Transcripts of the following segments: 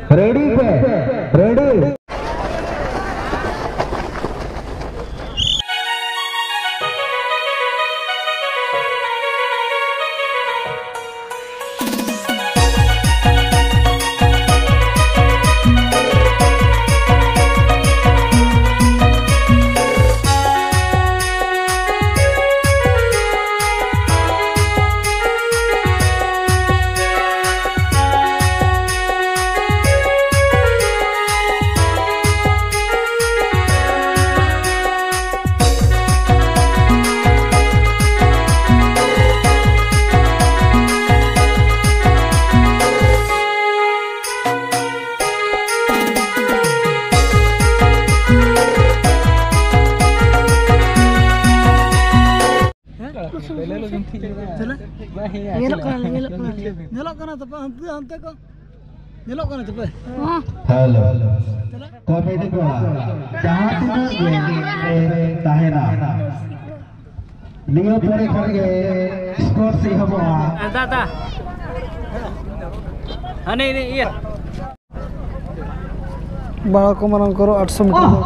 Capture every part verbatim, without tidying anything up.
Ready ᱯᱮ, ready. ᱧᱮᱞᱚᱜ ᱠᱟᱱᱟ, ᱧᱮᱞᱚᱜ ᱠᱟᱱᱟ᱾ ᱧᱮᱞᱚᱜ ᱠᱟᱱᱟ ᱛᱚᱯᱮ ᱦᱟᱱᱛᱮ, ᱦᱟᱱᱛᱮ ᱠᱚ᱾ ᱧᱮᱞᱚᱜ ᱠᱟᱱᱟ ᱛᱚᱯᱮ? ᱦᱮᱸ᱾ ᱦᱮᱞᱳ᱾ ᱠᱚᱢᱮᱰᱤ ᱠᱚᱲᱟ, ᱡᱟᱦᱟᱸ ᱛᱤᱱᱟᱹᱜ ᱜᱮ ᱯᱮ ᱛᱟᱦᱮᱱᱟ, ᱱᱤᱭᱟᱹ ᱯᱚᱨᱮ ᱠᱷᱚᱱ ᱜᱮ ᱥᱯᱳᱨᱴᱥ ᱮᱦᱚᱵᱚᱜᱼᱟ᱾ ᱫᱟ, ᱫᱟ᱾ ᱦᱟᱱᱮ, ᱦᱟᱱᱮ, ᱤᱭᱟᱹ᱾ ᱵᱟᱲᱟ ᱠᱚ ᱢᱟᱨᱟᱝ ᱠᱚᱨᱚ ᱟᱴᱥᱚ ᱢᱤᱴᱟᱨ ᱫᱚ᱾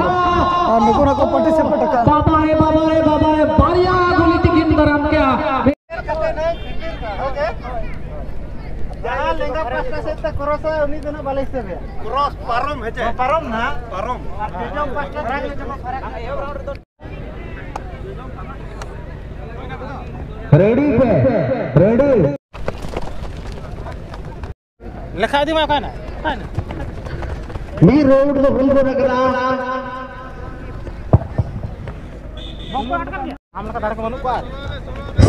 ᱟᱨ ᱱᱩᱠᱩ ᱱᱟᱜ ᱠᱚ ᱯᱟᱨᱴᱤᱥᱤᱯᱮᱴ ᱟᱠᱟᱫᱼᱟ᱾ ᱵᱟᱵᱟ ᱨᱮ, ᱵᱟᱵᱟ ᱨᱮ, ᱵᱟᱵᱟ ᱨᱮ, ᱵᱟᱨᱭᱟ ᱜᱩᱞᱤ ᱛᱤᱠᱤᱱ ᱫᱟᱨᱟᱢ ᱠᱮᱜᱼᱟ᱾ ᱡᱟᱦᱟᱸ ᱞᱮᱸᱜᱟ ᱯᱟᱥᱴᱟ ᱥᱮᱫ ᱛᱮ ᱠᱨᱚᱥᱟ, ᱩᱱᱤ ᱫᱚ ᱱᱟᱜ ᱵᱟᱞᱮ ᱦᱤᱥᱟᱹᱵᱮᱭᱟ᱾ ᱠᱨᱚᱥ ᱯᱟᱨᱚᱢ ᱦᱮᱸ ᱪᱮ? ᱯᱟᱨᱚᱢ ᱱᱟᱜ᱾ ᱯᱟᱨᱚᱢ᱾ ᱟᱨ ᱡᱚᱡᱚᱢ ᱯᱟᱥᱴᱟ ᱫᱚ ᱱᱟᱜ ᱡᱚᱡᱚᱢ ᱯᱟᱨᱚᱢ᱾ ᱨᱮᱰᱤ ᱯᱮ, ᱨᱮᱰᱤ᱾ ᱞᱮᱠᱷᱟ ᱤᱫᱤ ᱢᱟ ᱚᱠᱟᱭᱮᱱᱟ? ᱚᱠᱟᱭᱮᱱᱟ? ᱢᱤᱫ ᱨᱟᱣᱩᱱᱰ ᱫᱚ ᱦᱩᱭ ᱜᱚᱫ ᱟᱠᱟᱱᱟ᱾ ᱟᱢ ᱞᱮᱠᱟ ᱫᱟᱲᱮ ᱠᱚ ᱵᱟᱹᱱᱩᱜ ᱠᱚᱣᱟ ᱟᱨ᱾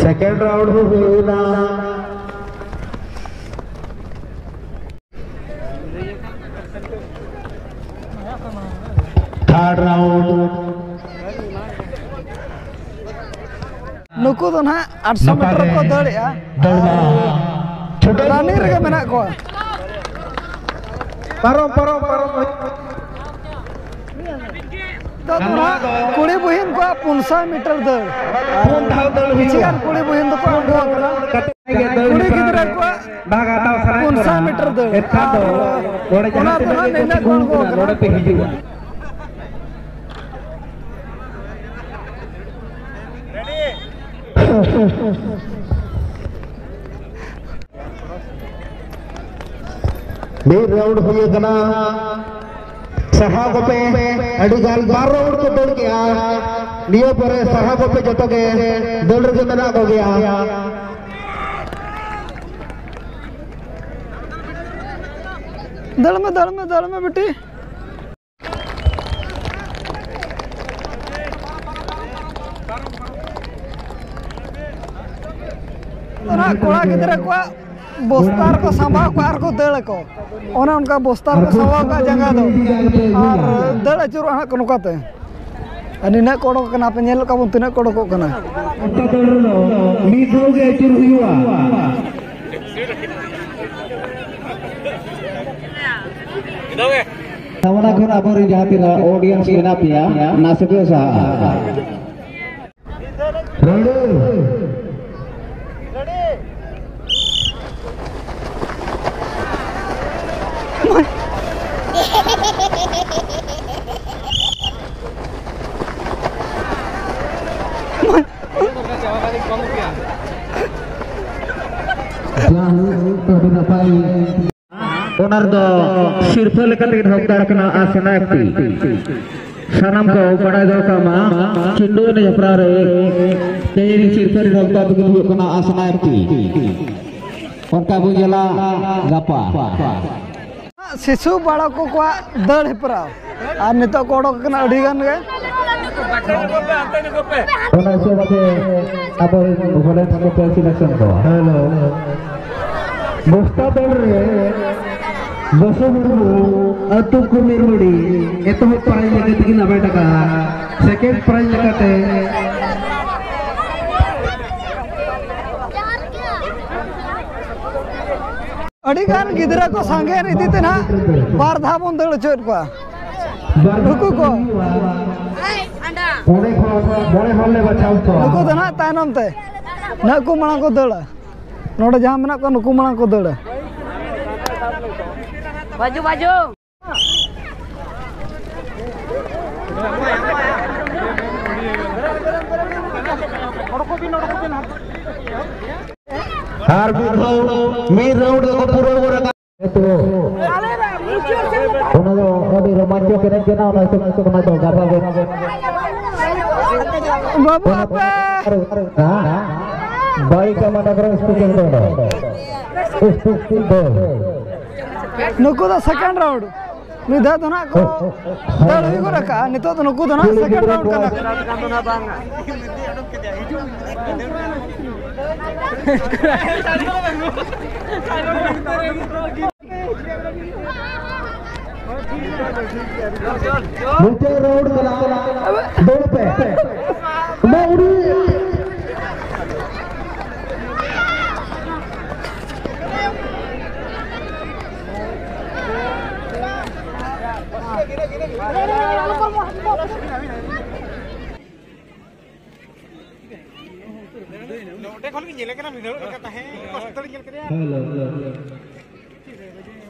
ᱥᱮᱠᱮᱱᱰ ᱨᱟᱣᱩᱱᱰ ᱦᱚᱸ ᱦᱩᱭ ᱮᱱᱟ᱾ Third round. ᱱᱩᱠᱩ ᱫᱚ ᱱᱟᱦᱟᱜ ᱟᱴᱥᱚ ᱢᱤᱴᱟᱨ ᱠᱚ ᱫᱟᱹᱲᱮᱜᱼᱟ᱾ ᱫᱟᱹᱲ ᱢᱟ᱾ ᱪᱷᱩᱴᱟᱹᱣ ᱨᱟᱱᱤᱝ ᱨᱮᱜᱮ ᱢᱮᱱᱟᱜ ᱠᱚᱣᱟ᱾ ᱯᱟᱨᱚᱢ, ᱯᱟᱨᱚᱢ, ᱯᱟᱨᱚᱢ᱾ ᱱᱤᱛᱚᱜ ᱫᱚ ᱱᱟᱦᱟᱜ ᱠᱩᱲᱤ ᱵᱩᱦᱤᱱ ᱠᱚᱣᱟᱜ ᱯᱩᱱ ᱥᱟᱭ ᱢᱤᱴᱟᱨ ᱫᱟᱹᱲ᱾ ᱯᱩᱱ ᱫᱷᱟᱣ ᱫᱟᱹᱲ ᱠᱤᱪᱷᱩ ᱦᱩᱭᱩᱜᱼᱟ᱾ ᱜᱟᱱ ᱠᱩᱲᱤ ᱵᱩᱦᱤᱱ ᱫᱚᱠᱚ ᱟᱬᱜᱚ ᱟᱠᱟᱱᱟ᱾ ᱠᱟᱛᱮ ᱜᱮ ᱫᱟᱹᱲ ᱮᱱᱠᱷᱟᱱ ᱫᱚ ᱱᱚᱰᱮ ᱡᱟᱦᱟᱸ ᱛᱤᱱᱟᱹᱜ ᱜᱮᱠᱚ ᱛᱤᱸᱜᱩ ᱟᱠᱟᱱᱟ, ᱱᱚᱰᱮ ᱯᱮ ᱦᱤᱡᱩᱜᱼᱟ᱾ ᱢᱤᱫ ᱨᱟᱣᱩᱱᱰ ᱦᱩᱭ ᱟᱠᱟᱱᱟ᱾ ᱥᱟᱨᱦᱟᱣ ᱠᱚᱯᱮ, ᱟᱹᱰᱤ ᱜᱟᱱ ᱵᱟᱨ ᱨᱟᱣᱩᱱᱰ ᱠᱚ ᱫᱟᱹᱲ ᱠᱮᱜᱼᱟ᱾ ᱱᱤᱭᱟᱹ ᱯᱚᱨᱮ ᱥᱟᱨᱦᱟᱣ ᱠᱚᱯᱮ, ᱡᱚᱛᱚ ᱜᱮ ᱫᱟᱹᱲ ᱨᱮᱜᱮ ᱢᱮᱱᱟᱜ ᱠᱚᱜᱮᱭᱟ᱾ ᱫᱟᱹᱲ ᱢᱮ, ᱫᱟᱹᱲ ᱢᱮ, ᱫᱟᱹᱲ ᱢᱮ ᱵᱤᱴᱤ᱾ ᱚᱱᱟ ᱠᱚᱲᱟ ᱜᱤᱫᱽᱨᱟᱹ ᱠᱚᱣᱟᱜ ᱵᱚᱥᱛᱟ ᱨᱮᱠᱚ ᱥᱟᱢᱵᱟᱣ ᱠᱚᱣᱟ ᱟᱨ ᱠᱚ ᱫᱟᱹᱲ ᱟᱠᱚ᱾ ᱚᱱᱮ ᱚᱱᱠᱟ ᱵᱚᱥᱛᱟ ᱨᱮᱠᱚ ᱥᱟᱢᱵᱟᱣ ᱠᱟᱜᱼᱟ ᱡᱟᱸᱜᱟ ᱫᱚ, ᱟᱨ ᱫᱟᱹᱲ ᱟᱹᱪᱩᱨᱚᱜᱼᱟ ᱦᱟᱸᱜ ᱠᱚ ᱱᱚᱝᱠᱟ ᱛᱮ᱾ ᱟᱨ ᱱᱤᱱᱟᱹᱜ ᱠᱚ ᱚᱰᱚᱠ ᱟᱠᱟᱱᱟ, ᱟᱯᱮ ᱧᱮᱞ ᱠᱟᱜ ᱵᱚᱱ ᱛᱤᱱᱟᱹᱜ ᱠᱚ ᱚᱰᱚᱠᱚᱜ ᱠᱟᱱᱟ᱾ ᱚᱠᱟ ᱫᱟᱹᱲ ᱨᱮᱫᱚ ᱢᱤᱫ ᱫᱷᱟᱣ ᱜᱮ ᱟᱹᱪᱩᱨ ᱦᱩᱭᱩᱜᱼᱟ᱾ ᱥᱟᱢᱱᱟ ᱠᱷᱚᱱ ᱟᱵᱚᱨᱮᱱ ᱡᱟᱦᱟᱸ ᱛᱤᱱᱟᱹᱜ audience ᱢᱮᱱᱟᱜ ᱯᱮᱭᱟ, ᱱᱟᱥᱮ ᱯᱮ ᱥᱟᱦᱟᱜᱼᱟ᱾ ᱨᱮᱰᱤ᱾ ᱡᱟᱭᱦᱳᱠ, ᱟᱹᱰᱤ ᱱᱟᱯᱟᱭ᱾ ᱚᱱᱟ ᱨᱮᱫᱚ ᱥᱤᱨᱯᱷᱟᱹ ᱞᱮᱠᱟᱛᱮ ᱦᱚᱠᱫᱟᱨ ᱠᱟᱱᱟ ᱟᱥᱱᱟ ᱮᱯᱷ ᱴᱤ᱾ ᱥᱟᱱᱟᱢ ᱠᱚ ᱵᱟᱲᱟᱭ ᱫᱚᱦᱚ ᱠᱟᱜ ᱢᱟ, ᱪᱤᱱᱰᱩ ᱮᱱᱮᱡ ᱦᱮᱯᱨᱟᱣ ᱨᱮ ᱛᱮᱦᱮᱧ ᱥᱤᱨᱯᱷᱟᱹ ᱨᱮᱱ ᱦᱚᱠᱫᱟᱨ ᱫᱚᱠᱤᱱ ᱦᱩᱭᱩᱜ ᱠᱟᱱᱟ ᱟᱥᱱᱟ ᱮᱯᱷ ᱴᱤ᱾ ᱚᱱᱠᱟ ᱵᱚᱱ ᱧᱮᱞᱟ ᱜᱟᱯᱟ᱾ ᱥᱤᱥᱩ ᱵᱟᱲᱟ ᱠᱚ ᱠᱚᱣᱟᱜ ᱫᱟᱹᱲ ᱦᱮᱯᱨᱟᱣ᱾ ᱟᱨ ᱱᱤᱛᱚᱜ ᱠᱚ ᱚᱰᱚᱠ ᱟᱠᱟᱱᱟ ᱟᱹᱰᱤ ᱜᱟᱱ ᱜᱮ᱾ ᱚᱱᱟ ᱦᱤᱥᱟᱹᱵ ᱛᱮ ᱟᱵᱚᱨᱮᱱ volunteer ᱠᱚ ᱯᱮ selection ᱠᱚᱣᱟ᱾ ᱦᱮᱞᱳ᱾ ᱵᱚᱥᱛᱟ ᱫᱟᱹᱲ ᱨᱮ ᱵᱚᱥᱚ ᱢᱩᱨᱢᱩ, ᱟᱹᱛᱩ ᱠᱩᱢᱤᱨᱢᱩᱲᱤ, ᱮᱛᱚᱦᱚᱵ prize ᱞᱮᱠᱟ ᱛᱮᱜᱮ ᱱᱟᱵᱮ ᱴᱟᱠᱟ, second prize ᱞᱮᱠᱟᱛᱮ ᱟᱹᱰᱤ ᱜᱟᱱ ᱜᱤᱫᱽᱨᱟᱹ ᱠᱚ ᱥᱟᱸᱜᱮ ᱤᱫᱤ ᱛᱮ ᱱᱟᱦᱟᱜ ᱵᱟᱨ ᱫᱷᱟᱣ ᱵᱚᱱ ᱫᱟᱹᱲ ᱦᱚᱪᱚᱭᱮᱫ ᱠᱚᱣᱟ᱾ ᱱᱩᱠᱩ ᱠᱚ, ᱢᱚᱬᱮ ᱦᱚᱲ, ᱢᱚᱬᱮ ᱦᱚᱲ ᱞᱮ ᱵᱟᱪᱷᱟᱣ ᱠᱚᱣᱟ᱾ ᱱᱩᱠᱩ ᱫᱚ ᱱᱟᱦᱟᱜ ᱛᱟᱭᱱᱚᱢ ᱛᱮ, ᱱᱩᱠᱩ ᱢᱟᱲᱟᱝ ᱠᱚ ᱫᱟᱹᱲᱟ᱾ ᱱᱚᱰᱮ ᱡᱟᱦᱟᱸ ᱢᱮᱱᱟᱜ ᱠᱚᱣᱟ, ᱱᱩᱠᱩ ᱢᱟᱲᱟᱝ ᱠᱚ ᱫᱟᱹᱲᱟ᱾ ᱵᱟᱡᱩ, ᱵᱟᱡᱩ᱾ ᱟᱨ ᱢᱤᱫ ᱫᱷᱟᱣ ᱢᱤᱫ ᱨᱟᱣᱩᱱᱰ ᱫᱚᱠᱚ ᱯᱩᱨᱟᱹᱣ ᱜᱚᱫ ᱟᱠᱟᱫ᱾ ᱚᱱᱟ ᱫᱚ ᱟᱹᱰᱤ ᱨᱳᱢᱟᱧᱪᱚᱠ ᱮᱱᱮᱡ ᱠᱟᱱᱟ, ᱚᱱᱟ ᱦᱤᱥᱟᱹᱵ ᱛᱮ ᱚᱱᱟ ᱫᱚ ᱜᱟᱵᱟ ᱜᱮ᱾ ᱵᱟᱹᱵᱩ ᱟᱯᱮ᱾ ᱵᱟᱲᱤ ᱠᱟᱢᱟ ᱰᱟᱵᱨᱟ ᱥᱯᱤᱠᱤᱝ ᱫᱚ᱾ ᱥᱯᱤᱠᱤᱝ ᱫᱚ᱾ ᱱᱩᱠᱩ ᱫᱚ ᱥᱮᱠᱮᱱᱰ ᱨᱟᱣᱩᱱᱰ᱾ ᱢᱤᱫ ᱫᱷᱟᱣ ᱫᱚ ᱱᱟᱜ ᱠᱚ ᱫᱟᱹᱲ ᱦᱩᱭ ᱜᱚᱫ ᱟᱠᱟᱜᱼᱟ᱾ ᱱᱤᱛᱚᱜ ᱫᱚ ᱱᱩᱠᱩ ᱫᱚ ᱱᱟᱜ ᱥᱮᱠᱮᱱᱰ ᱨᱟᱣᱩᱱᱰ ᱠᱟᱱᱟ ᱠᱚ᱾ ᱢᱩᱪᱟᱹᱫ ᱨᱟᱣᱩᱱᱰ ᱠᱟᱱᱟ᱾ ᱫᱟᱹᱲ ᱯᱮ᱾ ᱢᱟ ᱩᱰᱩᱠ᱾ ᱱᱚᱰᱮ ᱠᱷᱚᱱ ᱜᱮ ᱧᱮᱞᱮ ᱠᱟᱱᱟ, ᱢᱤᱫ ᱫᱷᱟᱣ ᱞᱮᱠᱟ ᱛᱟᱦᱮᱸ, ᱠᱚᱥᱴᱚ ᱛᱮ ᱧᱮᱞ ᱠᱮᱫᱮᱭᱟ᱾ Hello, hello.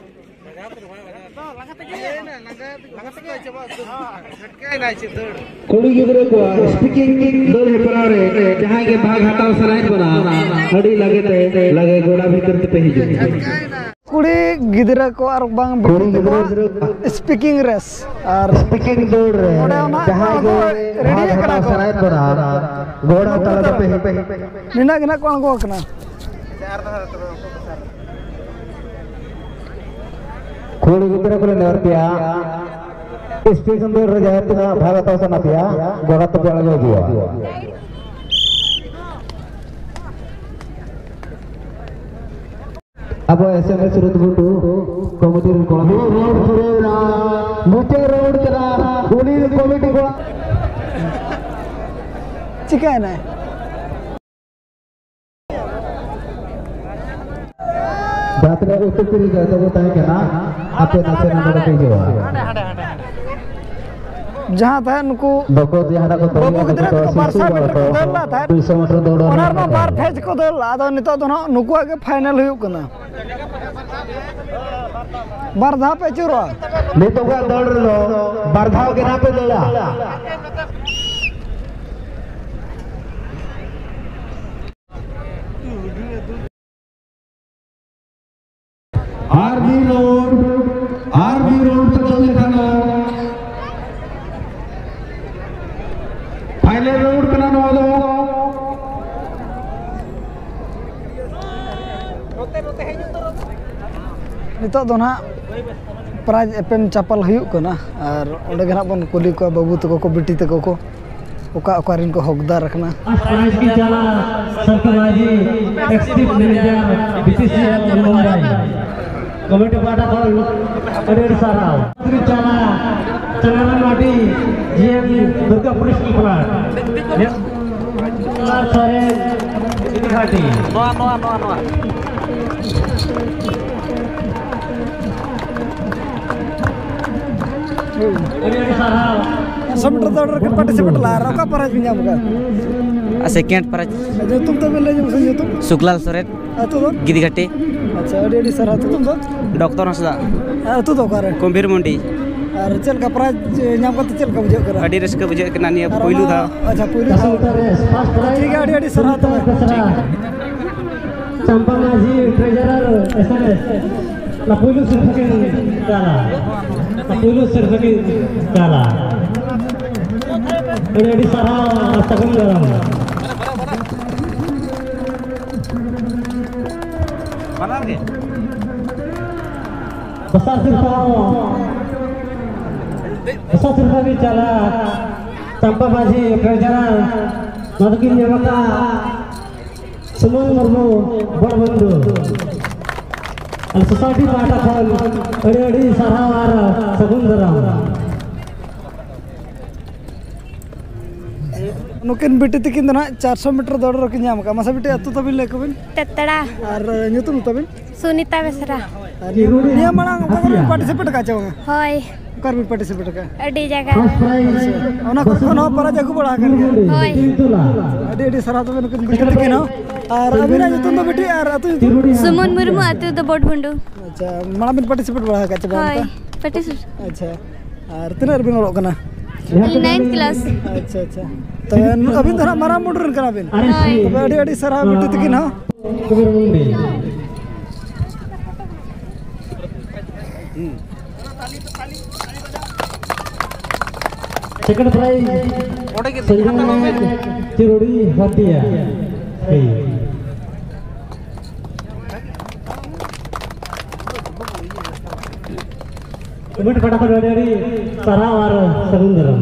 ᱞᱟᱸᱜᱟ ᱛᱮᱜᱮ, ᱞᱟᱸᱜᱟ ᱛᱮᱜᱮ ᱪᱟᱵᱟ ᱩᱛᱟᱹᱨ᱾ ᱡᱷᱟᱴᱠᱟᱭᱮᱱᱟᱭ ᱪᱮᱫ ᱫᱟᱹᱲ᱾ ᱠᱩᱲᱤ ᱜᱤᱫᱽᱨᱟᱹ ᱠᱚᱣᱟᱜ ᱥᱯᱤᱠᱤᱝ ᱫᱟᱹᱲ ᱦᱮᱯᱨᱟᱣ ᱨᱮ ᱡᱟᱦᱟᱸᱭ ᱜᱮ ᱵᱷᱟᱜᱽ ᱦᱟᱛᱟᱣ ᱥᱟᱱᱟᱭᱮᱫ ᱵᱚᱱᱟ, ᱟᱹᱰᱤ ᱞᱟᱜᱮ ᱛᱮ ᱞᱟᱜᱮ ᱜᱚᱰᱟ ᱵᱷᱤᱛᱤᱨ ᱛᱮᱯᱮ ᱦᱤᱡᱩᱜ ᱢᱟ᱾ ᱠᱩᱲᱤ ᱜᱤᱫᱽᱨᱟᱹ ᱠᱚ ᱟᱨ ᱵᱟᱝ ᱵᱤᱴᱤ ᱠᱩᱲᱤ ᱛᱟᱠᱚᱣᱟᱜ ᱜᱤᱫᱽᱨᱟᱹ ᱥᱯᱤᱠᱤᱝ ᱨᱮᱥ ᱟᱨ ᱥᱯᱤᱠᱤᱝ ᱫᱟᱹᱲ ᱨᱮ ᱱᱚᱰᱮ ᱚᱱᱟ ᱡᱟᱦᱟᱸᱭ ᱠᱚ ᱜᱮ ᱨᱮᱰᱤ ᱵᱷᱟᱜᱽ ᱟᱠᱟᱱᱟ ᱦᱟᱛᱟᱣ ᱠᱚ᱾ ᱥᱟᱱᱟᱭᱮᱫ ᱵᱚᱱᱟ, ᱜᱚᱰᱟ ᱛᱟᱞᱟ ᱛᱮᱯᱮ ᱦᱤᱡᱩᱜ ᱢᱟ᱾ ᱱᱤᱱᱟᱹᱜ ᱜᱮ ᱱᱟᱜ ᱠᱚ ᱟᱬᱜᱚ ᱟᱠᱟᱱᱟ᱾ ᱠᱩᱲᱤ ᱜᱤᱫᱽᱨᱟᱹ ᱠᱚᱞᱮ ᱱᱮᱦᱚᱨ ᱯᱮᱭᱟ, ᱥᱴᱮᱥᱚᱱ ᱨᱮ ᱡᱟᱦᱟᱸ ᱛᱤᱱᱟᱹᱜ ᱵᱷᱟᱜᱽ ᱦᱟᱛᱟᱣ ᱥᱟᱱᱟ ᱯᱮᱭᱟ, ᱜᱚᱰᱟ ᱛᱮᱯᱮ ᱟᱬᱜᱚ ᱦᱤᱡᱩᱜᱼᱟ᱾ ᱟᱵᱚ ᱮᱥ ᱮᱢ ᱮᱥ ᱨᱩᱫᱽ ᱜᱷᱩᱴᱩ ᱠᱚᱢᱤᱴᱤ ᱨᱮᱱ ᱠᱚᱲᱟ ᱠᱚ᱾ ᱢᱩᱪᱟᱹᱫ ᱨᱟᱣᱩᱱᱰ ᱠᱟᱱᱟ, ᱩᱱᱤ ᱠᱚᱢᱤᱴᱤ ᱠᱚᱲᱟ᱾ ᱪᱤᱠᱟᱹᱭᱮᱱᱟᱭ? ᱡᱟᱦᱟᱸ ᱛᱤᱱᱟᱹᱜ ᱩᱛᱩ ᱠᱤᱨᱤᱧ ᱨᱮ ᱛᱟᱵᱚ ᱛᱟᱦᱮᱸ ᱠᱟᱱᱟ, ᱟᱯᱮ ᱱᱟᱥᱮ ᱱᱟᱜ ᱱᱚᱰᱮ ᱯᱮ ᱦᱤᱡᱩᱜᱼᱟ᱾ ᱡᱟᱦᱟᱸ ᱛᱟᱦᱮᱸᱫ ᱱᱩᱠᱩ ᱵᱟᱹᱵᱩ ᱜᱤᱫᱽᱨᱟᱹ ᱛᱟᱠᱚ ᱵᱟᱨ ᱥᱟᱭ ᱢᱤᱴᱟᱨ ᱠᱚ ᱫᱟᱹᱲ ᱞᱮᱫ ᱛᱟᱦᱮᱸᱫ, ᱚᱱᱟ ᱨᱮᱢᱟ ᱵᱟᱨ ᱯᱷᱮᱡᱽ ᱠᱚ ᱫᱟᱹᱲ ᱞᱮᱫ᱾ ᱟᱫᱚ ᱱᱤᱛᱚᱜ ᱫᱚ ᱱᱟᱦᱟᱜ ᱱᱩᱠᱩᱣᱟᱜ ᱜᱮ ᱯᱷᱟᱭᱱᱮᱞ ᱦᱩᱭᱩᱜ ᱠᱟᱱᱟ᱾ ᱵᱟᱨ ᱫᱷᱟᱣ ᱯᱮ ᱟᱹᱪᱩᱨᱚᱜᱼᱟ᱾ ᱱᱤᱛᱚᱜᱟᱜ ᱫᱟᱹᱲ ᱨᱮᱫᱚ ᱵᱟᱨ ᱫᱷᱟᱣ ᱜᱮ ᱱᱟᱦᱟᱜ ᱯᱮ ᱫᱟᱹᱲᱟ᱾ ᱟᱨ ᱢᱤᱫ ᱨᱟᱣᱩᱱᱰ, ᱟᱨ ᱢᱤᱫ ᱨᱟᱣᱩᱱᱰ ᱯᱮ ᱫᱟᱹᱲ ᱞᱮᱠᱷᱟᱱ ᱫᱚ ᱯᱷᱟᱭᱱᱮᱞ ᱨᱟᱣᱩᱱᱰ ᱠᱟᱱᱟ ᱱᱚᱣᱟ ᱫᱚ᱾ ᱱᱤᱛᱚᱜ ᱫᱚ ᱱᱟᱦᱟᱜ ᱯᱨᱟᱭᱤᱡᱽ ᱮᱯᱮᱢ ᱪᱟᱯᱟᱞ ᱦᱩᱭᱩᱜ ᱠᱟᱱᱟ, ᱟᱨ ᱚᱸᱰᱮ ᱜᱮ ᱱᱟᱦᱟᱜ ᱵᱚᱱ ᱠᱩᱞᱤ ᱠᱚᱣᱟ ᱵᱟᱹᱵᱩ ᱛᱟᱠᱚ ᱠᱚ, ᱵᱤᱴᱤ ᱛᱟᱠᱚ ᱠᱚ, ᱚᱠᱟ ᱚᱠᱟ ᱨᱮᱱ ᱠᱚ ᱦᱚᱠᱫᱟᱨ ᱟᱠᱟᱱᱟ᱾ First prize ᱠᱤᱱ ᱪᱟᱞᱟ ᱥᱟᱱᱛᱩ ᱢᱟᱹᱡᱷᱤ, executive manager, BPCL Mumbai. Committee ᱯᱟᱦᱴᱟ ᱠᱷᱚᱱ ᱟᱹᱰᱤ ᱟᱹᱰᱤ ᱥᱟᱨᱦᱟᱣ᱾ ᱠᱤᱱ ᱪᱟᱞᱟ ᱪᱟᱱᱟᱨᱟᱢ Mardi, GM Durgapur Steel Plant᱾ ᱟᱨ ᱥᱚᱨᱮᱱ ᱜᱤᱫᱤ ᱜᱷᱟᱴᱤ᱾ ᱱᱚᱣᱟ, ᱱᱚᱣᱟ, ᱱᱚᱣᱟ, ᱱᱚᱣᱟ᱾ ᱟᱹᱰᱤ ᱟᱹᱰᱤ ᱥᱟᱨᱦᱟᱣ᱾ ᱥᱚ ᱢᱤᱴᱟᱨ ᱫᱟᱹᱲ ᱨᱮ participate ᱞᱟᱦᱟ ᱨᱮ ᱚᱠᱟ prize ᱵᱤᱱ ᱧᱟᱢ ᱟᱠᱟᱫᱟ? ᱟᱨ second prize᱾ ᱧᱩᱛᱩᱢ ᱛᱟᱵᱤᱱ ᱞᱟᱹᱭ ᱧᱚᱜ ᱥᱮ ᱧᱩᱛᱩᱢ? ᱥᱩᱠᱞᱟᱞ ᱥᱚᱨᱮᱱ᱾ ᱟᱹᱛᱩ ᱫᱚ? ᱜᱤᱫᱤᱜᱷᱟᱴᱤ᱾ ᱟᱪᱪᱷᱟ, ᱟᱹᱰᱤ ᱟᱹᱰᱤ ᱥᱟᱨᱦᱟᱣ᱾ ᱧᱩᱛᱩᱢ ᱫᱚ? ᱰᱚᱠᱴᱚᱨ ᱦᱟᱸᱥᱫᱟ᱾ ᱟᱨ ᱟᱹᱛᱩ ᱫᱚ ᱚᱠᱟᱨᱮ? ᱠᱩᱢᱵᱷᱤᱨ ᱢᱩᱱᱰᱤ᱾ ᱟᱨ ᱪᱮᱫ ᱞᱮᱠᱟ prize ᱧᱟᱢ ᱠᱟᱛᱮ ᱪᱮᱫ ᱞᱮᱠᱟ ᱵᱩᱡᱷᱟᱹᱜ ᱠᱟᱱᱟ? ᱟᱹᱰᱤ ᱨᱟᱹᱥᱠᱟᱹ ᱵᱩᱡᱷᱟᱹᱜ ᱠᱟᱱᱟ ᱱᱤᱭᱟᱹ ᱟᱨ ᱯᱩᱭᱞᱩ ᱚᱱᱟ, ᱫᱷᱟᱣ᱾ ᱟᱪᱪᱷᱟ, ᱯᱩᱭᱞᱩ ᱫᱷᱟᱣ᱾ ᱴᱷᱤᱠ ᱜᱮᱭᱟ, ᱟᱹᱰᱤ ᱟᱹᱰᱤ ᱥᱟᱨᱦᱟᱣ ᱛᱚᱵᱮ᱾ ᱴᱷᱤᱠ ᱜᱮᱭᱟ᱾ ᱪᱟᱢᱯᱟ ᱢᱟᱹᱡᱷᱤ, treasurer, S N S᱾ ᱚᱱᱟ ᱯᱩᱭᱞᱩ ᱥᱤᱨᱯᱷᱟᱹ ᱠᱤᱱ ᱪᱟᱞᱟ᱾ ᱚᱱᱟ ᱯᱩᱭᱞᱩ ᱥᱤᱨᱯᱷᱟᱹ ᱠᱤᱱ ᱪᱟᱞᱟ᱾ ᱟᱹᱰᱤ ᱟᱹᱰᱤ ᱥᱟᱨᱦᱟᱣ ᱟᱨ ᱥᱟᱹᱜᱩᱱ ᱫᱟᱨᱟᱢ᱾ ᱵᱟᱱᱟᱨ ᱜᱮ᱾ ᱫᱚᱥᱟᱨ ᱥᱤᱨᱯᱷᱟᱹ ᱦᱚᱸ, ᱫᱚᱥᱟᱨ ᱥᱤᱨᱯᱷᱟᱹ ᱜᱮ ᱪᱟᱞᱟᱜ ᱪᱟᱢᱯᱟ ᱢᱟᱹᱡᱷᱤ, treasurer, ᱱᱚᱣᱟ ᱫᱚᱠᱤᱱ ᱧᱟᱢ ᱟᱠᱟᱫ ᱥᱩᱢᱚᱱ ᱢᱩᱨᱢᱩ, ᱵᱚᱲ ᱵᱚᱱᱫᱷᱩ᱾ ᱟᱨ society ᱯᱟᱦᱴᱟ ᱠᱷᱚᱱ ᱟᱹᱰᱤ ᱟᱹᱰᱤ ᱥᱟᱨᱦᱟᱣ ᱟᱨ ᱥᱟᱹᱜᱩᱱ ᱫᱟᱨᱟᱢ᱾ ᱱᱩᱠᱤᱱ ᱵᱤᱴᱤ ᱛᱤᱠᱤᱱ ᱫᱚ ᱱᱟᱦᱟᱜ ᱪᱟᱨᱥᱚ ᱢᱤᱴᱟᱨ ᱫᱟᱹᱲ ᱨᱮᱠᱤᱱ ᱧᱟᱢ ᱟᱠᱟᱫᱼᱟ᱾ ᱢᱟᱥᱮ ᱵᱤᱴᱤ, ᱟᱹᱛᱩ ᱛᱟᱹᱵᱤᱱ ᱞᱟᱹᱭ ᱠᱚᱵᱤᱱ᱾ ᱛᱮᱛᱲᱟ᱾ ᱟᱨ ᱧᱩᱛᱩᱢ ᱛᱟᱹᱵᱤᱱ? ᱥᱩᱱᱤᱛᱟ ᱵᱮᱥᱨᱟ᱾ ᱟᱨ ᱱᱤᱭᱟᱹ ᱢᱟᱲᱟᱝ ᱚᱠᱟ ᱠᱚᱨᱮ ᱵᱤᱱ participate ᱟᱠᱟᱫ ᱪᱮ ᱵᱟᱝᱟ? ᱦᱳᱭ᱾ ᱚᱠᱟ ᱨᱮᱵᱤᱱ ᱯᱟᱨᱴᱤᱥᱤᱯᱮᱴ ᱟᱠᱟᱫᱼᱟ? ᱟᱹᱰᱤ ᱡᱟᱭᱜᱟ ᱨᱮ᱾ ᱟᱪᱪᱷᱟ, ᱚᱱᱟ ᱠᱚᱨᱮ ᱠᱷᱚᱱ ᱦᱚᱸ ᱯᱨᱟᱭᱤᱡᱽ ᱟᱹᱜᱩ ᱵᱟᱲᱟ ᱟᱠᱟᱱ ᱜᱮᱭᱟ? ᱦᱳᱭ᱾ ᱟᱹᱰᱤ ᱟᱹᱰᱤ ᱥᱟᱨᱦᱟᱣ ᱛᱚᱵᱮ ᱱᱩᱠᱤᱱ ᱵᱤᱴᱤ ᱛᱟᱹᱠᱤᱱ ᱦᱚᱸ᱾ ᱟᱨ ᱟᱹᱵᱤᱱᱟᱜ ᱧᱩᱛᱩᱢ ᱫᱚ ᱵᱤᱴᱤ ᱟᱨ ᱟᱹᱛᱩ ᱧᱩᱛᱩᱢ? ᱥᱩᱢᱚᱱ ᱢᱩᱨᱢᱩ, ᱟᱹᱛᱩ ᱫᱚ ᱵᱚᱰᱵᱷᱩᱱᱰᱩ᱾ ᱟᱪᱪᱷᱟ, ᱢᱟᱲᱟᱝ ᱵᱤᱱ ᱯᱟᱨᱴᱤᱥᱤᱯᱮᱴ ᱵᱟᱲᱟ ᱟᱠᱟᱫ ᱪᱮ ᱵᱟᱝ ᱦᱳᱭ, ᱚᱱᱠᱟ? ᱯᱟᱨᱴᱤᱥᱤᱯᱮᱴ᱾ ᱟᱪᱪᱷᱟ, ᱟᱨ ᱛᱤᱱᱟᱹᱜ ᱨᱮᱵᱤᱱ ᱚᱞᱚᱜ ᱠᱟᱱᱟ? ᱤᱧ ᱱᱟᱭᱤᱱᱛᱷ ᱠᱞᱟᱥ᱾ ᱟᱪᱪᱷᱟ ᱟᱪᱪᱷᱟ, ᱛᱚᱵᱮ ᱟᱹᱵᱤᱱ ᱫᱚ ᱦᱟᱸᱜ ᱢᱟᱨᱟᱝ ᱢᱩᱰᱩ ᱨᱮᱱ ᱠᱟᱱᱟ ᱵᱤᱱ? ᱦᱳᱭ᱾ ᱛᱚᱵᱮ ᱟᱹᱰᱤ ᱟᱹᱰᱤ ᱥᱟᱨᱦᱟᱣ ᱵᱤᱴᱤ ᱛᱟᱹᱠᱤᱱ ᱦᱚᱸ᱾ ᱥᱮᱠᱮᱱᱰ ᱯᱨᱟᱭᱤᱡᱽ ᱚᱸᱰᱮ ᱜᱮ ᱥᱚᱧᱡᱚᱭ ᱦᱟᱛᱟᱣ ᱢᱮ᱾ ᱪᱤᱨᱩᱰᱤ ᱦᱟᱹᱛᱤᱭᱟ᱾ ᱦᱮᱸ᱾ ᱠᱚᱢᱤᱴᱤ ᱯᱟᱦᱴᱟ ᱠᱷᱚᱱ ᱟᱹᱰᱤ ᱟᱹᱰᱤ ᱥᱟᱨᱦᱟᱣ ᱟᱨ ᱥᱟᱹᱜᱩᱱ ᱫᱟᱨᱟᱢ᱾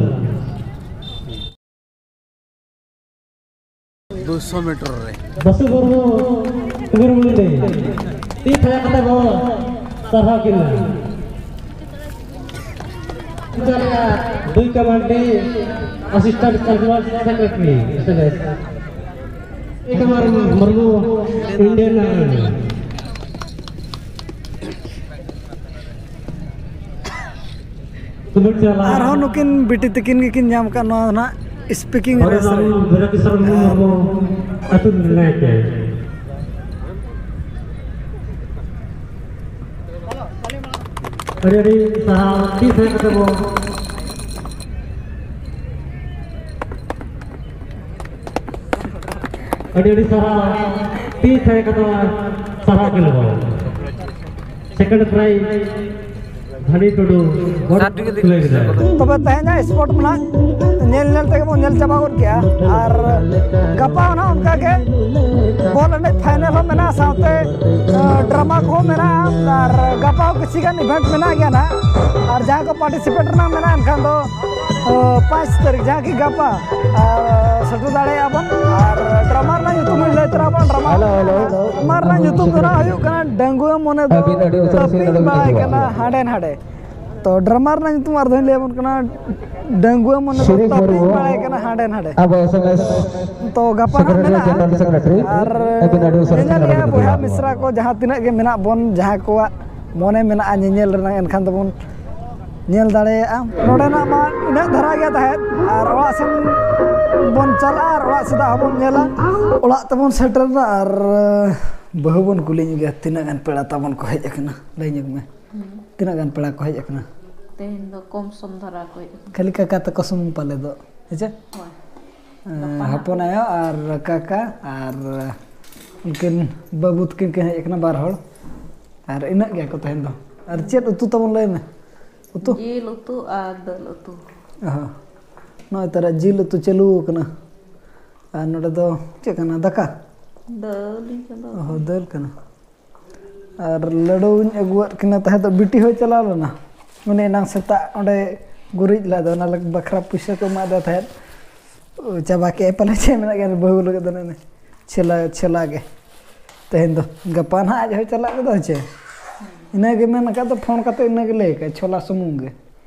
ᱫᱩᱥᱚ ᱢᱤᱴᱟᱨ ᱨᱮ᱾ ᱵᱟᱥᱩ ᱢᱩᱨᱢᱩ, ᱩᱢᱮᱨ ᱢᱩᱨᱢᱩ ᱛᱤ ᱛᱷᱟᱭᱟ ᱠᱟᱛᱮ ᱵᱚ ᱥᱟᱨᱦᱟᱣ ᱠᱤᱱᱟ᱾ ᱪᱟᱞᱮᱜᱼᱟ ᱫᱩᱭ ᱠᱟᱢᱟᱱᱰᱤ, assistant cultural secretary, S L S. ᱮᱠ ᱟᱢᱟᱨ ᱢᱩᱨᱢᱩ, ᱤᱱᱰᱤᱭᱟᱱ ᱟᱨᱢᱤ᱾ ᱟᱨᱦᱚᱸ ᱱᱩᱠᱤᱱ ᱵᱤᱴᱤ ᱛᱟᱹᱠᱤᱱ ᱜᱮᱠᱤᱱ ᱧᱟᱢ ᱟᱠᱟᱫ ᱱᱚᱣᱟ ᱱᱟᱜ ᱥᱯᱤᱠᱤᱝ ᱨᱮᱥ ᱨᱮ᱾ ᱵᱤᱨᱟ ᱠᱤᱥᱳᱨ ᱢᱩᱨᱢᱩ, ᱟᱹᱛᱩ ᱱᱟᱭᱠᱮ᱾ ᱟᱹᱰᱤ ᱟᱹᱰᱤ ᱥᱟᱨᱦᱟᱣ, ᱛᱤ ᱛᱷᱟᱭᱚ ᱠᱟᱛᱮ ᱵᱚ᱾ ᱟᱹᱰᱤ ᱟᱹᱰᱤ ᱥᱟᱨᱦᱟᱣ, ᱛᱤ ᱛᱷᱟᱭᱚ ᱠᱟᱛᱮ ᱥᱟᱨᱦᱟᱣ ᱠᱤᱱ ᱵᱚ᱾ ᱥᱮᱠᱮᱱᱰ ᱯᱨᱟᱭᱤᱡᱽ ᱫᱷᱟᱱᱤ ᱴᱩᱰᱩ, ᱜᱚᱰ ᱠᱩᱞᱟᱹᱭ ᱜᱤᱫᱽᱨᱟᱹ᱾ ᱛᱚᱵᱮ ᱛᱮᱦᱮᱧᱟᱜ ᱥᱯᱳᱨᱴ ᱢᱟ ᱱᱟᱜ ᱧᱮᱞ ᱧᱮᱞ ᱛᱮᱜᱮ ᱵᱚᱱ ᱧᱮᱞ ᱪᱟᱵᱟ ᱜᱚᱫ ᱠᱮᱜᱼᱟ᱾ ᱟᱨ ᱜᱟᱯᱟ ᱦᱚᱸ ᱱᱟᱜ ᱚᱱᱠᱟ ᱜᱮ ᱵᱚᱞ ᱮᱱᱮᱡ ᱯᱷᱟᱭᱱᱮᱞ ᱦᱚᱸ ᱢᱮᱱᱟᱜᱼᱟ, ᱥᱟᱶᱛᱮ, ᱟᱸ, ᱰᱨᱟᱢᱟ ᱠᱚᱦᱚᱸ ᱢᱮᱱᱟᱜᱼᱟ᱾ ᱟᱨ ᱜᱟᱯᱟ ᱦᱚᱸ ᱠᱤᱪᱷᱤ ᱜᱟᱱ ᱤᱵᱷᱮᱱᱴ ᱢᱮᱱᱟᱜ ᱜᱮᱭᱟ ᱱᱟᱜ᱾ ᱟᱨ ᱡᱟᱦᱟᱸᱭ ᱠᱚ ᱯᱟᱨᱴᱤᱥᱤᱯᱮᱴ ᱨᱮᱱᱟᱜ ᱢᱮᱱᱟᱜᱼᱟ, ᱮᱱᱠᱷᱟᱱ ᱫᱚ, ᱟᱸ, ᱯᱟᱸᱪ ᱛᱟᱹᱨᱤᱠᱷ, ᱡᱟᱦᱟᱸ ᱠᱤ ᱜᱟᱯᱟ, ᱟᱨ ᱥᱮᱴᱮᱨ ᱫᱟᱲᱮᱭᱟᱜᱼᱟ ᱵᱚᱱ᱾ ᱟᱨ ᱰᱨᱟᱢᱟ ᱨᱮᱱᱟᱜ ᱧᱩᱛᱩᱢ ᱤᱧ ᱞᱟᱹᱭ ᱛᱚᱨᱟ ᱵᱚᱱ, drama hello, hello, hello. Drama ᱨᱮᱱᱟᱜ ᱧᱩᱛᱩᱢ ᱫᱚ ᱱᱟᱜ ᱦᱩᱭᱩᱜ ᱠᱟᱱᱟ ᱰᱟᱺᱜᱩᱣᱟᱹ ᱢᱚᱱᱮ ᱫᱚ ᱟᱹᱵᱤᱱ ᱟᱹᱰᱤ ᱩᱥᱟᱹᱨᱟ ᱥᱮ ᱛᱟᱹᱯᱤᱧ ᱱᱚᱰᱮ ᱵᱟᱲᱟᱭ ᱵᱤᱱ ᱠᱟᱱᱟ ᱦᱤᱡᱩᱜᱼᱟ᱾ ᱦᱟᱸᱰᱮ ᱱᱟᱰᱮ᱾ ᱛᱚ, ᱰᱨᱟᱢᱟ ᱨᱮᱱᱟᱜ ᱧᱩᱛᱩᱢ ᱟᱨ ᱫᱷᱟᱣ ᱤᱧ ᱞᱟᱹᱭ ᱟᱵᱚᱱ ᱠᱟᱱᱟ, ᱰᱟᱺᱜᱩᱣᱟᱹ ᱢᱚᱱᱮ ᱫᱚ ᱥᱤᱨᱤᱯ ᱛᱟᱹᱯᱤᱧ ᱢᱩᱨᱢᱩ᱾ ᱵᱟᱲᱟᱭ ᱠᱟᱱᱟ ᱦᱟᱸᱰᱮ ᱱᱟᱰᱮ᱾ ᱟᱵᱚ ᱮᱥ ᱮᱢ ᱮᱥ ᱛᱚ, ᱜᱟᱯᱟ ᱦᱟᱸᱜ ᱥᱮᱠᱨᱮᱴᱟᱨᱤ, ᱢᱮᱱᱟᱜᱼᱟ᱾ ᱡᱮᱱᱟᱨᱟᱞ ᱥᱮᱠᱨᱮᱴᱟᱨᱤ, ᱟᱨ ᱟᱹᱵᱤᱱ ᱟᱹᱰᱤ ᱩᱥᱟᱹᱨᱟ ᱧᱮᱧᱮᱞ ᱥᱮᱴᱮᱨ ᱨᱮᱭᱟᱜ ᱠᱟᱛᱮ ᱵᱚᱭᱦᱟ ᱵᱤᱱ ᱢᱤᱥᱨᱟ ᱠᱚ ᱡᱟᱦᱟᱸ ᱛᱤᱱᱟᱹᱜ ᱜᱮ ᱢᱮᱱᱟᱜ ᱵᱚᱱ, ᱡᱟᱦᱟᱸ ᱠᱚᱣᱟᱜ ᱢᱚᱱᱮ ᱢᱮᱱᱟᱜᱼᱟ ᱧᱮᱧᱮᱞ ᱨᱮᱱᱟᱜ, ᱮᱱᱠᱷᱟᱱ ᱫᱚᱵᱚᱱ ᱧᱮᱞ ᱫᱟᱲᱮᱭᱟᱜᱼᱟ᱾ ᱱᱚᱰᱮᱱᱟᱜ ᱢᱟ ᱤᱱᱟᱹᱜ ᱫᱷᱟᱨᱟ ᱜᱮ ᱛᱟᱦᱮᱸᱫ, ᱟᱨ ᱚᱲᱟᱜ ᱥᱮᱱ ᱵᱚᱱ ᱪᱟᱞᱟᱜᱼᱟ ᱟᱨ ᱚᱲᱟᱜ ᱥᱮᱫᱟᱜ ᱦᱚᱸᱵᱚᱱ ᱧᱮᱞᱟ᱾ ᱚᱲᱟᱜ ᱛᱮᱵᱚᱱ ᱥᱮᱴᱮᱨᱱᱟ ᱟᱨ ᱵᱟᱹᱦᱩ ᱵᱚᱱ ᱠᱩᱞᱤ ᱧᱚᱜᱮᱭᱟ ᱛᱤᱱᱟᱹᱜ ᱜᱟᱱ ᱯᱮᱲᱟ ᱛᱟᱵᱚᱱ ᱠᱚ ᱦᱮᱡ ᱟᱠᱟᱱᱟ᱾ ᱞᱟᱹᱭ ᱧᱚᱜ ᱢᱮ, ᱛᱤᱱᱟᱹᱜ ᱜᱟᱱ ᱯᱮᱲᱟ ᱠᱚ ᱦᱮᱡ ᱟᱠᱟᱱᱟ? ᱛᱮᱦᱮᱧ ᱫᱚ ᱠᱚᱢ ᱥᱚᱢ ᱫᱷᱟᱨᱟ ᱠᱚ ᱦᱮᱡ ᱟᱠᱟᱱᱟ᱾ ᱠᱷᱟᱹᱞᱤ ᱠᱟᱠᱟ ᱛᱟᱠᱚ ᱥᱩᱢᱩᱝ ᱯᱟᱞᱮ ᱫᱚ, ᱦᱮᱸ ᱪᱮ? ᱦᱳᱭ᱾ ᱦᱚᱯᱚᱱ ᱟᱭᱳ ᱟᱨ ᱠᱟᱠᱟ ᱟᱨ ᱩᱱᱠᱤᱱ ᱵᱟᱹᱵᱩ ᱛᱟᱹᱠᱤᱱ ᱠᱤᱱ ᱦᱮᱡ ᱟᱠᱟᱱᱟ, ᱵᱟᱨ ᱦᱚᱲ᱾ ᱟᱨ ᱤᱱᱟᱹᱜ ᱜᱮᱭᱟ ᱠᱚ ᱛᱮᱦᱮᱧ ᱫᱚ᱾ ᱟᱨ ᱪᱮᱫ ᱩᱛᱩ ᱛᱟᱵᱚᱱ ᱞᱟᱹᱭ ᱢᱮ? ᱩᱛᱩ? ᱡᱤᱞ ᱩᱛᱩ ᱟᱨ ᱫᱟᱹᱞ ᱩᱛᱩ᱾ ᱚ, ᱱᱚᱜᱼᱚᱭ ᱛᱟᱨᱟ ᱡᱤᱞ ᱩᱛᱩ ᱪᱟᱹᱞᱩ ᱟᱠᱟᱱᱟ᱾ ᱟᱨ ᱱᱚᱰᱮ ᱫᱚ ᱪᱮᱫ ᱠᱟᱱᱟ? ᱫᱟᱠᱟ? ᱫᱟᱹᱞ ᱤᱧ ᱪᱚᱸᱫᱟ ᱚ, ᱟᱠᱟᱫᱟ᱾ ᱫᱟᱹᱞ ᱠᱟᱱᱟ᱾ ᱟᱨ ᱞᱟᱹᱰᱩᱧ ᱟᱹᱜᱩᱣᱟᱫ ᱠᱤᱱᱟ ᱛᱟᱦᱮᱸᱫ, ᱫᱚ ᱵᱤᱴᱤ ᱦᱚᱸᱭ ᱪᱟᱞᱟᱣ ᱞᱮᱱᱟ᱾ ᱩᱱᱤ ᱮᱱᱟᱝ ᱥᱮᱛᱟᱜ ᱚᱸᱰᱮ ᱜᱩᱨᱤᱡ ᱞᱟᱫᱟ, ᱚᱱᱟ ᱞᱟᱹᱜᱤᱫ ᱵᱟᱠᱷᱨᱟ ᱯᱩᱭᱥᱟᱹ ᱠᱚ ᱮᱢᱟᱫᱮ ᱛᱟᱦᱮᱸᱫ᱾ ᱪᱟᱵᱟ ᱠᱮᱫᱼᱟᱭ ᱯᱟᱞᱮ, ᱪᱮᱫ ᱢᱮᱱᱟᱜ ᱜᱮᱭᱟ ᱵᱟᱹᱦᱩ ᱞᱟᱹᱜᱤᱫ ᱫᱚ᱾ ᱱᱮ ᱪᱷᱮᱞᱟ, ᱪᱷᱮᱞᱟ ᱜᱮ ᱛᱮᱦᱮᱧ ᱫᱚ᱾ ᱜᱟᱯᱟ ᱱᱟᱦᱟᱜ ᱟᱡ ᱦᱚᱸᱭ ᱪᱟᱞᱟᱜ ᱜᱮᱫᱚ, ᱪᱮ? ᱤᱱᱟᱹᱜᱮ ᱢᱮᱱ ᱟᱠᱟᱫ ᱫᱚ, ᱯᱷᱳᱱ ᱠᱟᱛᱮ ᱤᱱᱟᱹᱜᱮ ᱞᱟᱹᱭ ᱟᱠᱟᱫ, ᱪᱷᱚᱞᱟ ᱥᱩᱢᱩᱝ ᱜᱮ,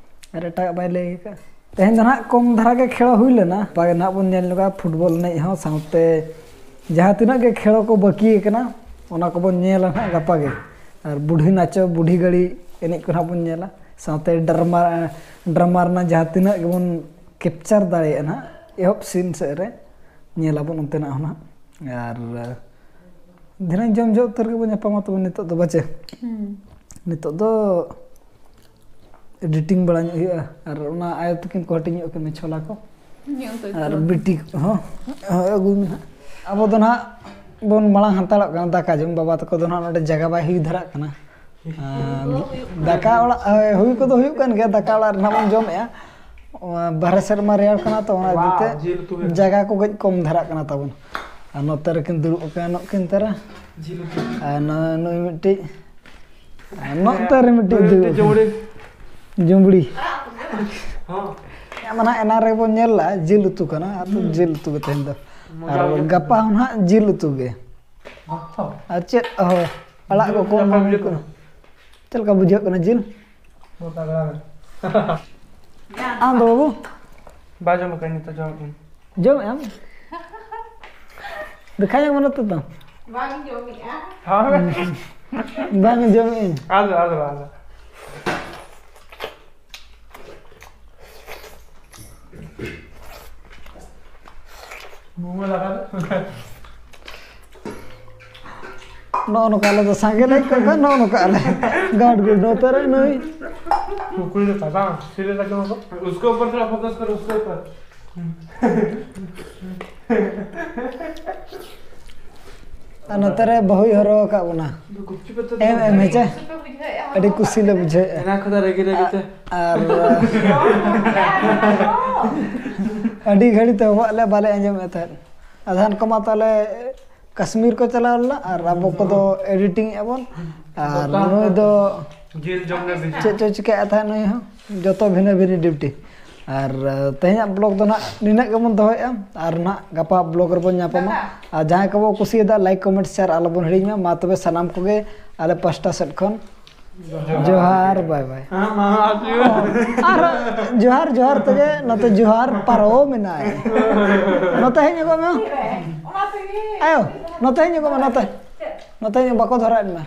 ᱟᱨ ᱮᱴᱟᱜᱟᱜ ᱵᱟᱭ ᱞᱟᱹᱭ ᱟᱠᱟᱫ᱾ ᱛᱮᱦᱮᱧ ᱫᱚ ᱱᱟᱦᱟᱜ ᱠᱚᱢ ᱫᱷᱟᱨᱟ ᱜᱮ ᱠᱷᱮᱞ ᱦᱩᱭ ᱞᱮᱱᱟ᱾ ᱜᱟᱯᱟ ᱜᱮ ᱱᱟᱦᱟᱜ ᱵᱚᱱ ᱧᱮᱞ ᱧᱚᱜᱟ ᱯᱷᱩᱴᱵᱚᱞ ᱮᱱᱮᱡ ᱦᱚᱸ, ᱥᱟᱶᱛᱮ ᱡᱟᱦᱟᱸ ᱛᱤᱱᱟᱹᱜ ᱜᱮ ᱠᱷᱮᱞ ᱠᱚ ᱵᱟᱹᱠᱤ ᱟᱠᱟᱱᱟ, ᱚᱱᱟ ᱠᱚᱵᱚᱱ ᱧᱮᱞᱟ ᱱᱟᱦᱟᱜ ᱜᱟᱯᱟ ᱜᱮ᱾ ᱟᱨ ᱵᱩᱰᱷᱤ ᱱᱟᱪᱚ, ᱵᱩᱰᱷᱤ ᱜᱟᱹᱲᱤ ᱮᱱᱮᱡ ᱠᱚ ᱱᱟᱦᱟᱜ ᱵᱚᱱ ᱧᱮᱞᱟ, ᱥᱟᱶᱛᱮ ᱰᱨᱟᱢᱟ, ᱰᱨᱟᱢᱟ ᱨᱮᱱᱟᱜ ᱡᱟᱦᱟᱸ ᱛᱤᱱᱟᱹᱜ ᱜᱮᱵᱚᱱ ᱠᱮᱯᱪᱟᱨ ᱫᱟᱲᱮᱭᱟᱜᱼᱟ ᱱᱟᱦᱟᱜ ᱮᱦᱚᱵ ᱥᱤᱱ ᱥᱮᱫ ᱨᱮ, ᱧᱮᱞᱟᱵᱚᱱ ᱚᱱᱛᱮᱱᱟᱜ ᱦᱚᱸ ᱱᱟᱦᱟᱜ᱾ ᱟᱨ ᱫᱷᱤᱱᱟᱹᱝ ᱡᱚᱢ ᱡᱚᱜ ᱩᱛᱟᱹᱨ ᱜᱮᱵᱚᱱ ᱧᱟᱯᱟᱢᱟ ᱛᱚᱵᱮ ᱱᱤᱛᱚᱜ ᱫᱚ, ᱵᱟᱪᱮ? ᱦᱩᱸ᱾ ᱱᱤᱛᱚᱜ ᱫᱚ ᱮᱰᱤᱴᱤᱝ ᱵᱟᱲᱟ ᱧᱚᱜ ᱦᱩᱭᱩᱜᱼᱟ᱾ ᱟᱨ ᱚᱱᱟ ᱟᱭᱳ ᱛᱟᱹᱠᱤᱱ ᱠᱚ ᱦᱟᱹᱴᱤᱧ ᱧᱚᱜ ᱠᱤᱱᱟ ᱪᱷᱚᱞᱟ ᱠᱚ᱾ ᱤᱧᱟᱹᱜ ᱩᱛᱩ ᱟᱨ ᱤᱥᱤᱱ᱾ ᱵᱤᱴᱤ ᱦᱚᱸ, ᱦᱳᱭ, ᱟᱹᱜᱩᱭ ᱢᱮ ᱦᱟᱸᱜ᱾ ᱟᱵᱚ ᱫᱚ ᱱᱟᱦᱟᱜ ᱵᱚᱱ ᱢᱟᱲᱟᱝ ᱦᱟᱛᱟᱲᱚᱜ ᱠᱟᱱᱟ ᱫᱟᱠᱟ ᱡᱚᱢ᱾ ᱵᱟᱵᱟ ᱛᱟᱠᱚ ᱫᱚ ᱱᱟᱦᱟᱜ ᱱᱚᱰᱮ ᱡᱟᱭᱜᱟ ᱵᱟᱭ ᱦᱩᱭ ᱫᱷᱟᱨᱟᱜ ᱠᱟᱱᱟ᱾ ᱟᱨ ᱫᱟᱠᱟ ᱚᱲᱟᱜ, ᱦᱳᱭ, ᱦᱩᱭ ᱠᱚᱫᱚ ᱦᱩᱭᱩᱜ ᱠᱟᱱ ᱜᱮᱭᱟ, ᱫᱟᱠᱟ ᱚᱲᱟᱜ ᱨᱮ ᱱᱟᱦᱟᱜ ᱵᱚᱱ ᱡᱚᱢᱮᱜᱼᱟ᱾ ᱚᱱᱟ ᱵᱟᱦᱨᱮ ᱥᱮᱨᱢᱟ ᱨᱮᱭᱟᱲ ᱠᱟᱱᱟ ᱛᱚ, ᱚᱱᱟ ᱤᱫᱤ ᱛᱮ ᱡᱤᱞ ᱩᱛᱩ ᱦᱩᱭᱱᱟ᱾ ᱡᱟᱭᱜᱟ ᱠᱚ ᱠᱟᱹᱡ ᱠᱚᱢ ᱫᱷᱟᱨᱟᱜ ᱠᱟᱱᱟ ᱛᱟᱵᱚᱱ᱾ ᱟᱨ ᱱᱚᱛᱮ ᱨᱮᱠᱤᱱ ᱫᱩᱲᱩᱵ ᱟᱠᱟᱱᱟ ᱱᱚᱜᱼᱠᱤᱱ ᱛᱟᱨᱟ᱾ ᱡᱤᱞ ᱩᱛᱩ᱾ ᱟᱨ ᱱᱚ-, ᱱᱩᱭ ᱢᱤᱫᱴᱤᱡ, ᱟᱨ ᱱᱚᱛᱮ ᱨᱮ ᱢᱤᱫᱴᱤᱡ ᱱᱩᱭ ᱫᱩᱲᱩᱵ ᱢᱤᱫᱴᱤᱡ ᱡᱩᱢᱲᱤ᱾ ᱡᱩᱢᱲᱤ᱾ ᱦᱚᱸ᱾ ᱢᱟᱱᱮ ᱮᱱᱟᱝ ᱨᱮᱵᱚᱱ ᱧᱮᱞ ᱞᱮᱜᱼᱟ, ᱡᱤᱞ ᱩᱛᱩ ᱠᱟᱱᱟ, ᱟᱫᱚ ᱦᱩᱸ᱾ ᱡᱤᱞ ᱩᱛᱩ ᱜᱮ ᱛᱮᱦᱮᱧ ᱫᱚ᱾ ᱢᱚᱡᱟ ᱟᱨ ᱜᱮ᱾ ᱜᱟᱯᱟ ᱦᱚᱸ ᱱᱟᱦᱟᱜ ᱡᱤᱞ ᱩᱛᱩ ᱜᱮ᱾ ᱵᱷᱟᱛ ᱛᱚ? ᱟᱨ ᱪᱮᱫ, ᱚ, ᱟᱲᱟᱜ ᱡᱤᱞ ᱠᱚ ᱩᱛᱩ ᱠᱚ ᱫᱟᱠᱟ ᱮᱢᱟᱢ ᱵᱩᱡᱷᱟᱹᱜ ᱠᱟᱱᱟ᱾ ᱠᱟᱱᱟ᱾ ᱪᱮᱫ ᱞᱮᱠᱟ ᱵᱩᱡᱷᱟᱹᱜ ᱠᱟᱱᱟ ᱡᱤᱞ? ᱵᱚᱦᱩᱛ ᱛᱟᱜᱲᱟ ᱜᱮ᱾ ᱟᱢ ᱫᱚ ᱵᱟᱹᱵᱩ? ᱵᱟᱭ ᱡᱚᱢ ᱟᱠᱟᱫ ᱱᱤᱛᱚᱜ ᱡᱚᱢ ᱟᱹᱧ᱾ ᱡᱚᱢᱮᱜ ᱟᱢ? ᱫᱮᱠᱷᱟᱣ ᱧᱚᱜ ᱢᱮ ᱱᱚᱛᱮ ᱫᱚ᱾ ᱵᱟᱝ ᱡᱚᱢᱮᱜᱼᱟ᱾ ᱦᱳᱭ᱾ ᱵᱟᱝ ᱡᱚᱢᱮᱜ ᱟᱹᱧ᱾ ᱟᱞᱚ, ᱟᱞᱚ, ᱟᱞᱚ᱾ ᱱᱚᱜᱼᱚ ᱱᱚᱝᱠᱟ ᱟᱞᱮ ᱫᱚ ᱥᱟᱸᱜᱮ ᱞᱮ ᱟᱹᱭᱠᱟᱹᱣ ᱠᱷᱟᱱ ᱱᱚᱜᱼᱚ ᱱᱚᱝᱠᱟ ᱟᱞᱮ ᱜᱟᱰ ᱜᱩᱰ ᱱᱚᱛᱮ ᱨᱮ ᱱᱩᱭ᱾ ᱠᱩᱠᱞᱤ ᱫᱚ ᱛᱟᱵᱟᱝ ᱥᱤᱨᱤᱭᱟᱥ ᱞᱟᱜᱮ ᱢᱟᱠᱚ᱾ उसके ऊपर थोड़ा फोकस करो, उसके ऊपर। ᱟᱨ ᱱᱚᱛᱮ ᱨᱮ ᱵᱟᱹᱦᱩᱭ ᱦᱚᱨᱚ ᱟᱠᱟᱫ ᱵᱚᱱᱟ᱾ ᱮᱢ, ᱮᱢ, ᱦᱮᱸ ᱪᱮ? ᱟᱹᱰᱤ ᱠᱩᱥᱤ ᱞᱮ ᱵᱩᱡᱷᱟᱹᱣᱮᱫᱼᱟ᱾ ᱮᱱᱟ ᱠᱷᱚᱱ ᱨᱮᱜᱮ ᱨᱮᱜᱮ ᱛᱮ᱾ ᱟᱨ ᱟᱹᱰᱤ ᱜᱷᱟᱹᱲᱤᱡ ᱛᱮ ᱦᱚᱦᱚᱣᱟᱜ ᱞᱮ ᱵᱟᱞᱮ ᱟᱸᱡᱚᱢᱮᱫ ᱛᱟᱦᱮᱸᱫ᱾ ᱟᱫᱷᱟᱱ ᱠᱚᱢᱟ ᱛᱟᱦᱞᱮ ᱠᱟᱥᱢᱤᱨ ᱠᱚ ᱪᱟᱞᱟᱣ ᱞᱮᱱᱟ ᱟᱨ ᱟᱵᱚ ᱠᱚᱫᱚ ᱮᱰᱤᱴᱤᱝ ᱮᱫᱼᱟ ᱵᱚᱱ᱾ ᱟᱨ ᱱᱩᱭ ᱫᱚ ᱡᱤᱞ ᱡᱚᱢ ᱞᱮ ᱵᱤᱡᱤ᱾ ᱪᱮᱫ ᱪᱚᱭ ᱪᱤᱠᱟᱹᱭᱮᱫ ᱛᱟᱦᱮᱸᱫ ᱱᱩᱭ ᱦᱚᱸ᱾ ᱡᱚᱛᱚ ᱵᱷᱤᱱᱟᱹ ᱵᱷᱤᱱᱟᱹ ᱰᱤᱭᱩᱴᱤ᱾ ᱟᱨ ᱛᱮᱦᱮᱧᱟᱜ ᱵᱞᱚᱜ ᱫᱚ ᱱᱟᱦᱟᱜ ᱱᱤᱱᱟᱹᱜ ᱜᱮᱵᱚᱱ ᱫᱚᱦᱚᱭᱮᱫᱼᱟ᱾ ᱟᱨ ᱱᱟᱦᱟᱜ ᱜᱟᱯᱟ ᱵᱞᱚᱜ ᱨᱮᱵᱚᱱ ᱧᱟᱯᱟᱢᱟ᱾ ᱟᱨ ᱡᱟᱦᱟᱸᱭ ᱠᱚᱵᱚ ᱠᱩᱥᱤᱭᱟᱫᱟ, ᱞᱟᱭᱤᱠ, ᱠᱚᱢᱮᱱᱴ, ᱥᱮᱭᱟᱨ ᱟᱞᱚᱵᱚᱱ ᱦᱤᱲᱤᱧ ᱢᱟ᱾ ᱢᱟ ᱛᱚᱵᱮ ᱥᱟᱱᱟᱢ ᱠᱚᱜᱮ ᱟᱞᱮ ᱯᱟᱥᱴᱟ ᱥᱮᱫ ᱠᱷᱚᱱ ᱡᱚᱦᱟᱨ, ᱵᱟᱭ ᱵᱟᱭ᱾ ᱦᱮᱸ, ᱢᱟ, ᱟᱨ ᱡᱚᱦᱟᱨ, ᱡᱚᱦᱟᱨ ᱛᱮᱜᱮ ᱱᱚᱛᱮ ᱡᱚᱦᱟᱨ ᱯᱟᱨᱚᱢ ᱮᱱᱟᱭ᱾ ᱱᱚᱛᱮ ᱦᱮᱡ ᱧᱚᱜᱚᱜ ᱢᱮ᱾ ᱟᱭᱳ, ᱱᱚᱛᱮ ᱦᱮᱡ ᱧᱚᱜᱚᱜ ᱢᱮ, ᱱᱚᱛᱮ᱾ ᱱᱚᱛᱮ ᱦᱮᱡ ᱧᱚᱜ, ᱵᱟᱠᱚ ᱫᱷᱚᱨᱟᱭᱮᱫ ᱢᱮ᱾